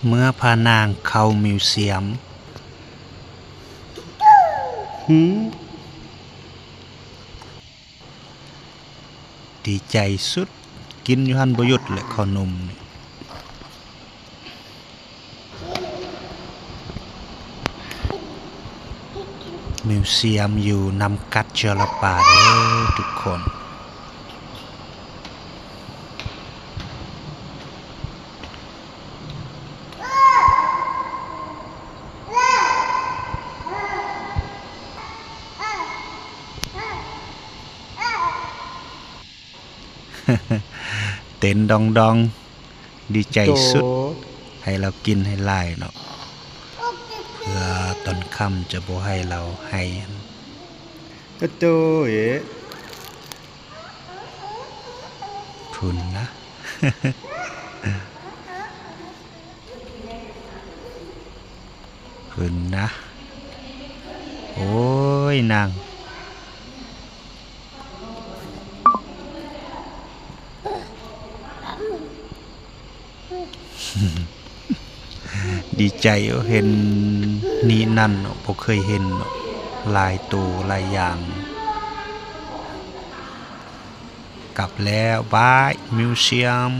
ເມືອພານາງເຂົ້າມິວຊຽມ. ຫື ດີໃຈສຸດ, ກິນຢູ່ຫັ້ນບໍ່ຢຸດແຫຼະ ເຂົ້າໜຸ່ມນີ້. ມິວຊຽມຢູ່ນ້ຳກັດເຊລະປາເດີທຸກຄົນ. ເຕັ້ນດອງໆ ດີໃຈສຸດ. ໂຕ ໃຫ້ລາວກິນໃຫ້ຫຼາຍເນາະ ເພື່ອຕອນຄ່ຳຈະບໍ່ໃຫ້ລາວໄຫ້. ໂຕເອ ພຸ້ນນະ. ເພິ່ນນະ ໂອ້ຍ ນາງ ດີໃຈເຫັນນີ້ນັ້ນເນາະ ບໍ່ເຄີຍເຫັນເນາະ ຫຼາຍໂຕຫຼາຍຢ່າງ. ກັບແລ້ວ ບາຍ ມິວຊຽມ.